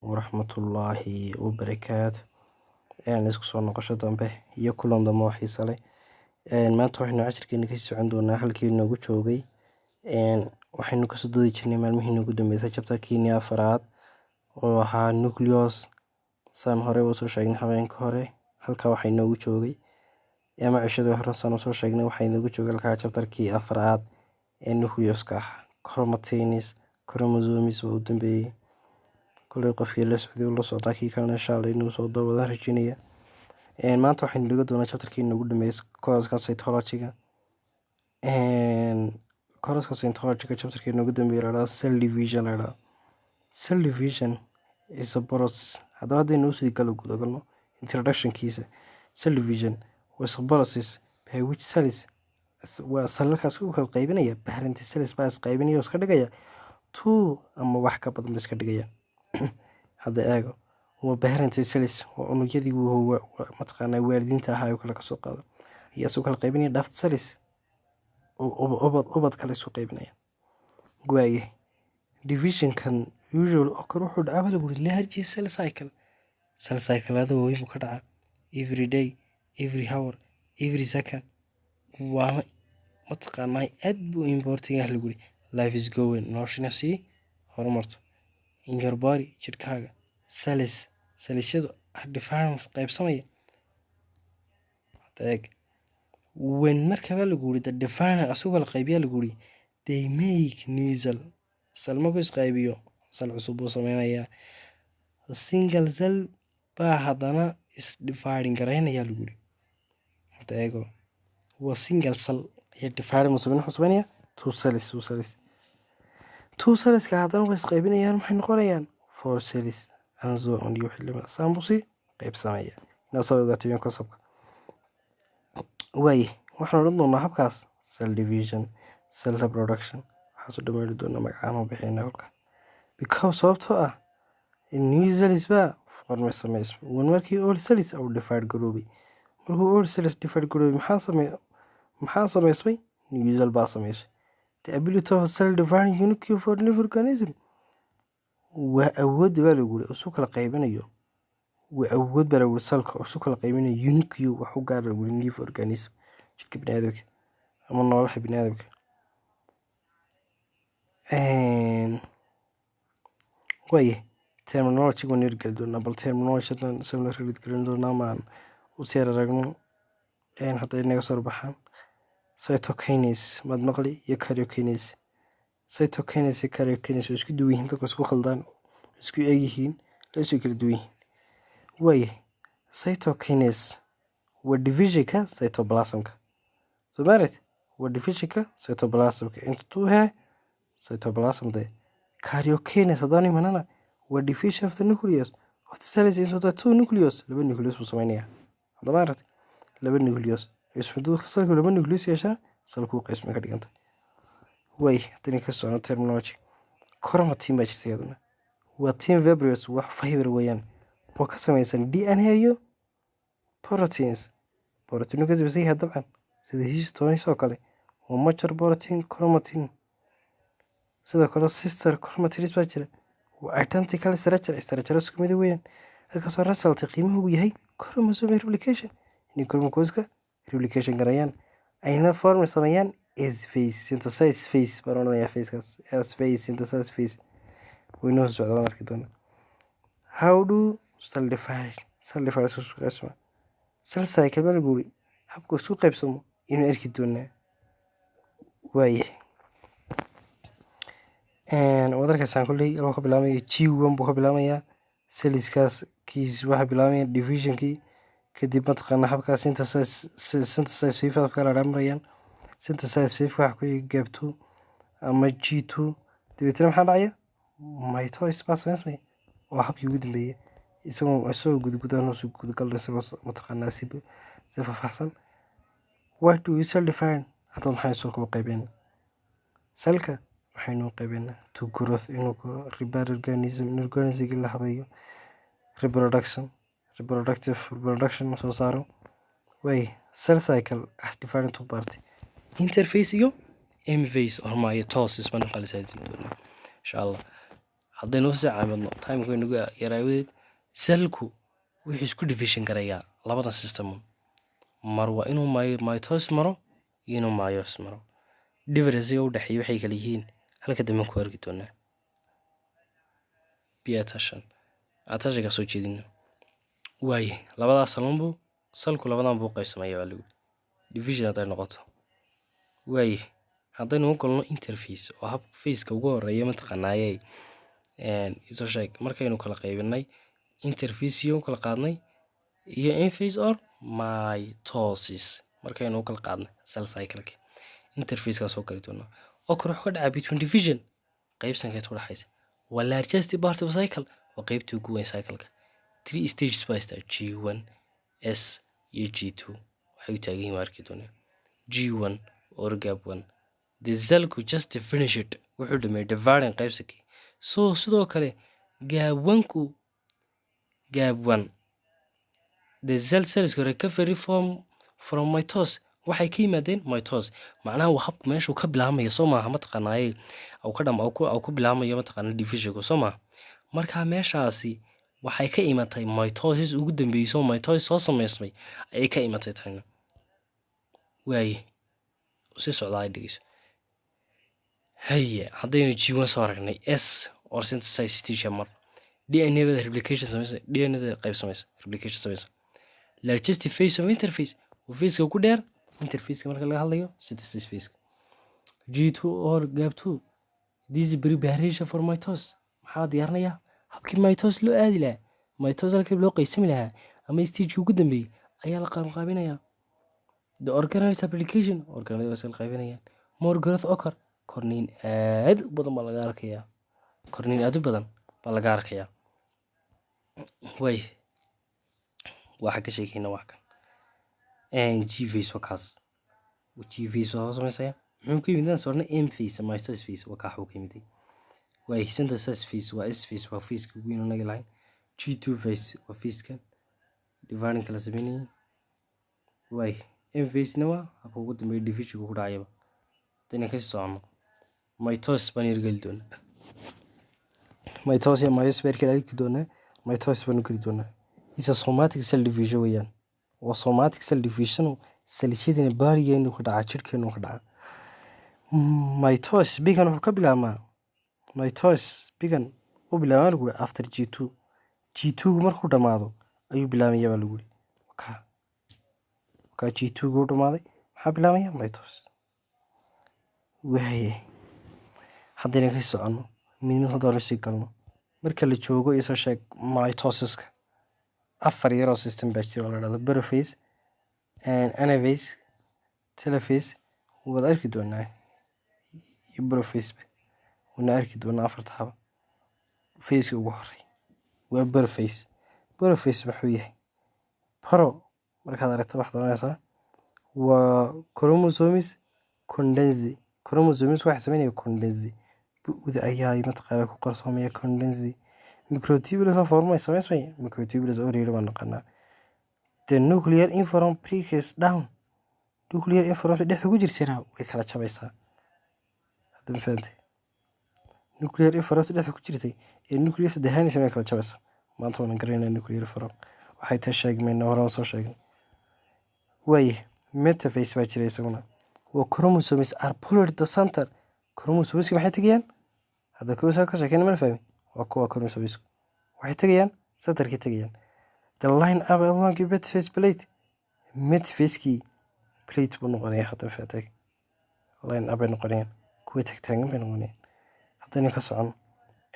Waraxmatullaahi wabarakaatu. Isku soo noqosho dambe iyo kulan dambe oo xiiso leh. Maanta waxaynu cashirkeena kasii socon doonaa halkii noogu joogay. Waxaynu kasoo doodi jirnay maalmihii noogu dambeysay chapterkiinii afaraad oo ahaa nucleus. Saan hore usoo sheegnay habeenka hore, halka waxay noogu joogay ama cishadii hore saan usoo sheegnay, waxay noogu joogay halkaa chapterkii afaraad ee nucleuska ah, chromatins, chromosomes waa u dambeeyey. Kuley qofkii la socday uu la socdaa, kii kalena insha Allah inuu soo dawadaan rajeynaya. Maanta waxaynu dhigan doonaa chapterkii noogu dambeeyey course-ka cytology-ga. Course-ka cytology-ga chapterkii noogu dambeeyey la dhahaa cell division la dhahaa. Cell division is a process. Haddaba haddaynu usii kala guda galno introductionkiisa, cell division was a process by which cells, waa cellalkaas u kala qaybinaya, parent cells baa is qaybinaya oo iska dhigaya two ama wax ka badan ba iska dhigaya. Hadda eego, waa parent cells, waa unugyadii mataqaanaa waalidiinta ahaa oo kale kasoo qaado, ayaa isu kala qaybinaya daughter cells oo ubad kale isu qaybinaya. Waaye divisionkan usual occur, wuxuu dhacaa baa lagu yiri, large cell cycle, cell cycle-ada waaweyn buu ka dhacaa every day, every hour, every second. Waa mataqaanaa aad buu important yahay lagu yiri. Life is going, noloshana sii horumarto. In your body, jidhkaaga, cells, cellisyadu are divided, qaybsamaya. Hadda eeg, when markaba lagu yiri the divide, asagoo la qaybiyaa lagu yiri, they make new cell. Cell markuu isqaybiyo, cell cusub buu sameynayaa. Single cell baa haddana is dividing garaynaya lagu yiri. Hadda eego, waa single cell ayaa dividing buu sameynaya, wuxuu sameynaya two cells, two cells, two cellska haddana way isqaybinayaan, maxay noqonayaan? Four cells and so on iyo wixii lamid ah. Saan buu sii qaybsamaya. Inaad soo ogaato conceptka waaye. Waxaan odhan doonaa habkaas cell division, cell reproduction, waxaasoo dhammayn doonaa magacaan u bixinaa kolka, because sababtoo ah new cells baa form samaysmay when markii old cells uu divide garoobay. Markuu old cells divide garoobay, maxaa samaysmay? New cell baa samaysmay. The ability of cell dividing unique for living organism, waa awood baa lagu yiri isu kala qaybinayo, waa awood baa lagu yiri cellka isu kala qaybinayo, unique, wax u gaar lagu yiri living organism, jirka bini'aadamka ama noolaha bini'aadamka. Waaye terminology waan yar geli doonaa. Bal terminology hadan isaguna relate garin doonaa ama aan u sii aragno hadday naga soo baxaan. Cytokinesis maad maqli iyo karyokinesis. Cytokinesis iyo karyokinesis way isku duwan yihiin, dadku isku khaldaan, isku eg yihiin, la isku kala duwan yihiin. Waaye cytokinesis waa divisionka cytoplasmka, soo maarat, waa divisionka cytoplasmka into two he cytoplasm de. Karyokinesis haddaan imanana waa division of the nucleus of the cells into the two nucleus, laba nucleus buu sameynaya. Haddaba aragtay laba nucleus ismu cellku laba nucleus yeeshana, cellku qaysmay ka dhiganta. Way haddayna ka socono terminology, chromatin baa jirta iyaduna. Waa thin fibrous, wax fiber weeyaan oo ka samaysan DNA iyo proteins. Protein ka samaysan yahay dabcan sida histones oo kale, waa major protein chromatin. Sidoo kale sister chromatids baa jira, waa identical structure, structure isku mid weeyaan, halkaasoo result qiimuhu uu yahay chromosome replication, inay chromosomeska replication garayaan, ayna form sameeyaan S phase, synthesis phase baan odhanayaa, phasekaas S phase, synthesis phase waynoo socda, waan arki doonaa. How do cell divide? Cell divide isku qaybsama, cell cycle baa lagu yiri, habka isku qaybsamo inuu arki doonaa. Waayahay, waad arkaysaan kolley wuxuu ka bilaabmaya G1 buu ka bilaabmayaa cellskaas kiis, waxaa bilaabmaya divisionkii. Kadib mataqaanaa habkaa synthesis phase habka la marayaan. Synthesis phase waxa ku xiga gap 2 ama G2. Dabeetana maxaa dhacaya? Mitosis baa samaysmaya oo habkii ugu dambeeyay, isagoo gudgudaan hoos gudagal, isagoo mataqaanaa si faahfaahsan. Why do you cell divide? Hadda maxay cellka u qaybeen? Cellka waxaynu u qaybeynaa to growth, inuu koro, repair organism, in organismka la habeeyo, reproduction, reproductive reproduction soo saaro. Way cell cycle as divided into part, interphase iyo M phase or mitosis baan kala saadin doonaa insha Allah. Haddaynu usii caamadno, timeka nagu yaraawadeed, cellku wuxuu isku division garayaa labadan system. Mar waa inuu mitosis maro iyo inuu meiosis maro. Difference u dhexeeya waxay kala yihiin halka dambe ku arki doonaa. Pay attention, attentionka soo jeedino. Waaye, labadaas salunbu cellku labadan buu qaybsamaya baa lagu division hadday noqoto. Waaye, haddaynu u galno interphase oo hab phaseka ugu horeeya, mataqaanaayey, isoo sheeg markaynu kala qaybinay interphase iyo u kala qaadnay iyo M phase or mitosis. Markaynu u kala qaadnay cell cycle-ki, interphase-kaa soo gali doonaa oo kore wuxuu ka dhacaa between division, qaybsanka inta udhexaysa. Waa largest part of cycle, waa qaybtii ugu weyn cycle-ka. Three stages baa haystaa: G1, S iyo G2. Waxay u taagan yihiin waa arki doonaa. G1 or gap one, the cellku just finished, wuxuu dhameeyay dividing, qaybsankii. So sidoo kale gap one-ku, gap one, the cell cells recovery from mitosis, waxay ka yimaadeen mitosis. Macnaha waa habku meeshuu ka bilaabmayo, soo maaha? Mataqaanaaye, au ka dham au ku bilaabmayo, mataqaana, divisionku, soo maaha? Marka meeshaasi waxay ka imatay mitosis ugu dambeysay oo mitosis soo samaysmay ayay ka imatay tayna. Waaye, sii socdaa, ay dhegeyso. Haye, haddaynu G1 soo aragnay, S or synthesize stage mar DNA da replication samaysa, DNA da qayb samaysa, replication samaysa. Largest phase of interphase waa phaseka ku dheer interphaseka marka laga hadlayo synthesis phase. G2 or gap 2, this is preparation for mitosis. Maxaa la diyaarinayaa? Habkii mitosis loo aadi lahaa, mitosis halkii loo qaysami lahaa ama stagekii ugu dambeeyey ayaa la qabanqaabinayaa. The organelles application, organelles la qaybinayaan. More growth occur, korniin aad u badan baa laga arkayaa, korniin aad u badan baa laga arkayaa. Way waxa ka sheekeyna wax kan G phase waa kaas. G phase waa soo samaysaya. Muxuu ka yimid? Aan soornay M phase, mitosis phase waa kaa xuu ka yimid. Way synthesis phase waa S phase, waa phase ugu weyn naga lahayn. G2 phase waa phase-kan dividing kala sameynayay. Way M phase-na waa habka ugu dambeeya division ku dhacayaba. Hadayna kasii socono, mitosis baan hirgeli doonaa. Mitosis iyo meiosis baan kala arki doonaa. Mitosis baan u geli doonaa. Is a somatic cell division weeyaan. Waa somatic cell division, cellsyadina baarigeenu ka dhaca, jirkeenu ka dhaca. Mitosis begin, wuxuu ka bilaabmaa, mitosis begin u bilaabmaa lagu yiri after G2. G2 markuu dhamaado ayuu bilaabmaya baa lagu yiri. Ka G2 gu dhamaaday, maxaa bilaabmaya? Mitosis. Waaye, haddayna ka soconno mid mid, haddaan sii galno, marka la joogo, isoo sheeg, mitosiska afar yaroo system baa jira oo la dhahdo prophase, anaphase, telophase, waad arki doonaa, iyo prophase wana arki doonaa afartaaba. Phaseka ugu horey waa prophase. Prophase muxuu yahay? Pro markaad aragto waxaad oranaysaa waa chromosomes condense. Chromosomes waxay sameynaya condense, bu'da ayaa mataqaana ku qarsoomaya, condense. Microtubules oo formay, samaysmaya microtubules already baan naqanaa. The nuclear envelope breaks down, nuclear envelope dhexda ku jirtana way kala jabaysaa. Hadda ma fahantay? Nuclear envelope dhexda ku jirtay ee nucleus dahanaysa way kala jabaysaa. Maanta waan garanaa nuclear envelope waxay tahay, sheegmayna hore soo sheegnay. Waaye, metaphase baa jira isaguna. Waa chromosomes are pulled the center. Chromosomeska maxay tegayaan? Hadda chromosome ka sheekeyna mana fahmin. Waa kuwa chromosomesku waxay tegayaan centerkay tegayaan. The line up along metaphase plate, metaphase-kii plate buu noqonayaa. Hadda faatay, line up bay noqonayaan, kuwa tagtaagan bay noqonayaan. Haddayna ka socono,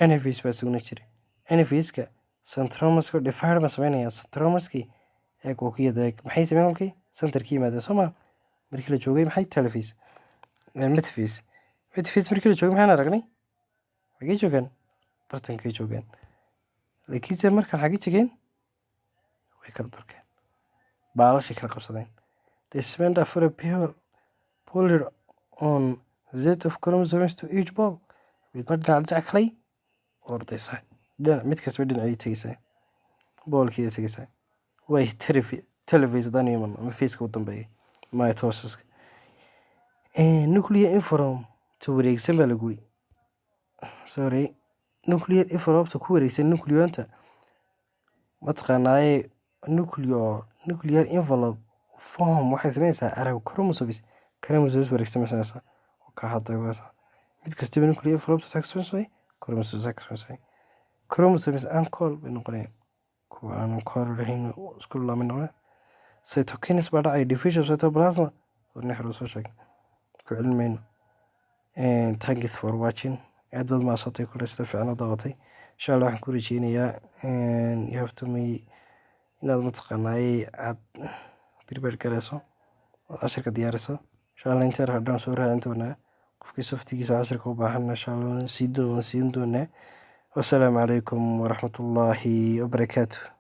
anaphase baa isaguna jira. Anaphase-ka centromereska divide baa sameynaya. Centromereskii eeg, waa ku yada eeg, maxay sameyn? Kolkii centerkii yimaadeen, soo ma? Markii la joogay maxay? Telophase, metaphase. Metaphase markii la joogay maxaan aragnay? Xagee joogaan? Bartankay joogaan. Laakiinse markaan xagee jegeen? Way kala durkeen, baalashay kala qabsadeen. They spend a for a pair pulled on set of chromosomes to each pole. Midba dhinac dhinac kalay ordaysaa, dhinac mid kastaba dhinacii tegaysaa, polekeeda tegaysaa. Way telophase haddaan iman ama phaseka u dambeeya mitosiska, nuclear envelope ta wareegsan baa lagu yiri. Sorry. Nuclear envelope ku wareegsan nucleonta, mataqaanaaye, nuclear envelope form waxay sameynaysaa array chromosomes, chromosomes wareegsan bay sameynaysaa. Ka hadda mid kastaba nuclear envelope waxay ka sameysay chromosomes ka sameysay. Chromosomes uncoil bay noqonayaan, kuwa aan coil lahayn isku laamay noqonayaan. Cytokinesis baa dhacaya, diffusion of cytoplasm soo hore soo sheegnay, ku celin mayno. Thanks for watching. Aad baad mahadsantahay kule sida fiican u daawatay. Insha Allah waxaan ku rajeynayaa you have to me inaad, mataqaanaaye, aad prepare gareyso ood cashirka diyaariso. Insha Allah inta yar hadhaan soo raacin doonaa. Qofkii softigiisa cashirka u baahan, insha Allah waan siin doonaa. Wassalaamu calaykum waraxmatullaahi wabarakaatuh.